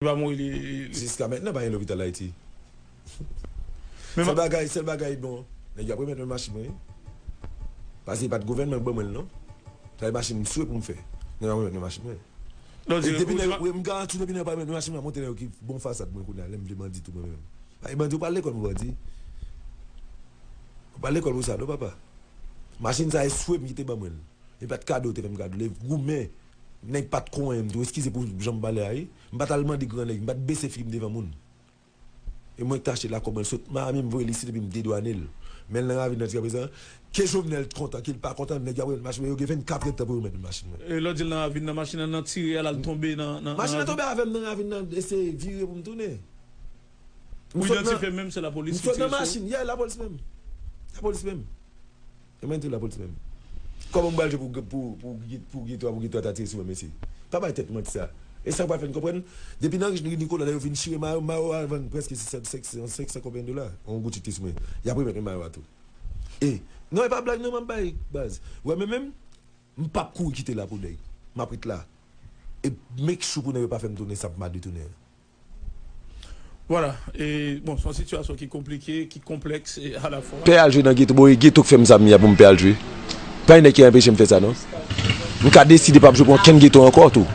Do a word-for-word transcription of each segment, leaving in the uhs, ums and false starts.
Li pa mouri, li, li, li. Jiska mentnan, pa gen lopital Ayiti. Sèl bagay, sèl bagay, bon, nèg yo ap remèt mwen machin mwen, wi. Paske e pa t gouvènman k ban mwen l, non. Sa se machin m swe pou m fè. Nèg yo ap remèt mwen machin mwen. E depi nèg yo, m garanti w, depi nèg yo pa remèt mwen machin mwen, monte nan yo ki bon fasad mwen kounye a, lè m vle bandi tou mwen menm. Paske bandi, ou pral lekòl pou bandi. Ou pral lekòl pou sa, non, papa. Machin sa, e swe m ki te ban mwen l. E pa t kado yo te fè m kado l. E goumen, nèg pa t konyen m tou. Eskize pou jan m pale a, wi. M pa t al mande gran nèg, m pa t bese figi m devan moun. E mwen k te achte l a kòb mwen, l sot Miami, m voye l isit epi m dedwane l. Men l nan ravin nan jiskaprezan. Ke Jovenel kontan, ke l pa kontan, nèg yo ap remèt machin mwen, yo gen vennkat èdtan pou yo remèt mwen machin mwen. E lè w di l nan ravin nan, machin nan nan tire a, l al tonbe nan, nan, nan ravin. Machin nan tonbe avè m nan ravin nan, e se vire pou m tounen. Ou idantifye menm se lapolis ki tire sou ou? M sot nan machin, yeah, lapolis menm. Lapolis menm. E mwen tou lapolis menm. Kòman m pral jwe pou, pou, pou, pou geto a, pou geto a ta tire sou mwen, mesye? Pa bay tèt manti sa. E sa k pral fè n konprann, depi nan ri Nikola, lè yo vin chire mayo, mayo a vann prèske senk san konbyen dola. Yon gout chite sou mwen. Y ap remèt mwen mayo a tou. E, non, e pa blag non, m ap bay, baz. Ou wè, men menm, m p ap kouri kite la pou nèg. M ap ret la. E make sure pou nèg yo pa fè m tounen sa m pa dwe tounen an. Vwala. E, bon, se yon sitiyasyon ki konplike, ki konplèks e alafwa. Pè al jwe nan geto, bon, e geto k fè m sa m ye a pou m pè al jwe. Pa gen nèg ki anpeche m fè sa, non. M ka deside p ap jwe pou okenn geto ankò, tou.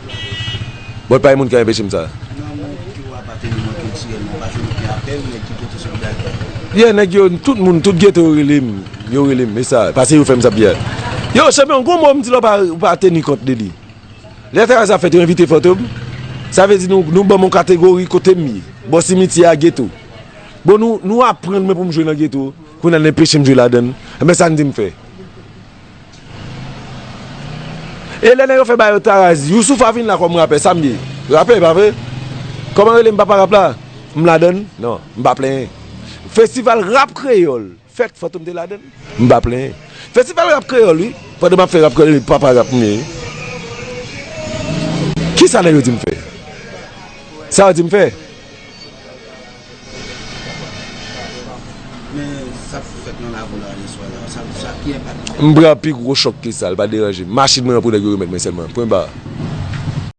Bon, pa gen moun ki anpeche m sa. Nan moun ki w apateni nan kiltirèlman, pa jwenn okenn apèl, nèg ki pote sou bagay. Yeah, nèg yo, tout moun, tout geto yo rele m. Yo rele m, e sa, paske yo fè m sa byen. Yo, chanpyon, gon mo m di la, ou pa, ou pa teni kont de li. Lè travay sa fèt, yo envite Fantom. Sa vle di nou, nou ban m yon kategori kote m ye. Bò simityè a geto. Bon, nou, nou aprann mwen pou m jwe nan geto. Kounye a, n anpeche m jwe ladan l. Enben, sa n di m fè? E lè nèg yo fè bagay yo taraz, Youssouf a vin la kòm rapè, sa m ye? Rapè, pa vre? Kòman rele m papa rap la? M ladan l? Non, m pa plenyen. Festival rap kreyòl. Fèt, Fantom te ladan l. M pa plenyen. Festival rap kreyòl, wi. Pandan m ap fè rap kreyòl, papa rap m ye, wi. Kisa nèg yo di m fè? Sa yo di m fè? Men, sa k fèt nan lakou la yè swa la, sa, sa ki enpak li fè? M pran pi gwo chòk ke sa, l pa deranje m. Machin mwen an pou nèg yo remèt mwen sèlman. Pwen ba.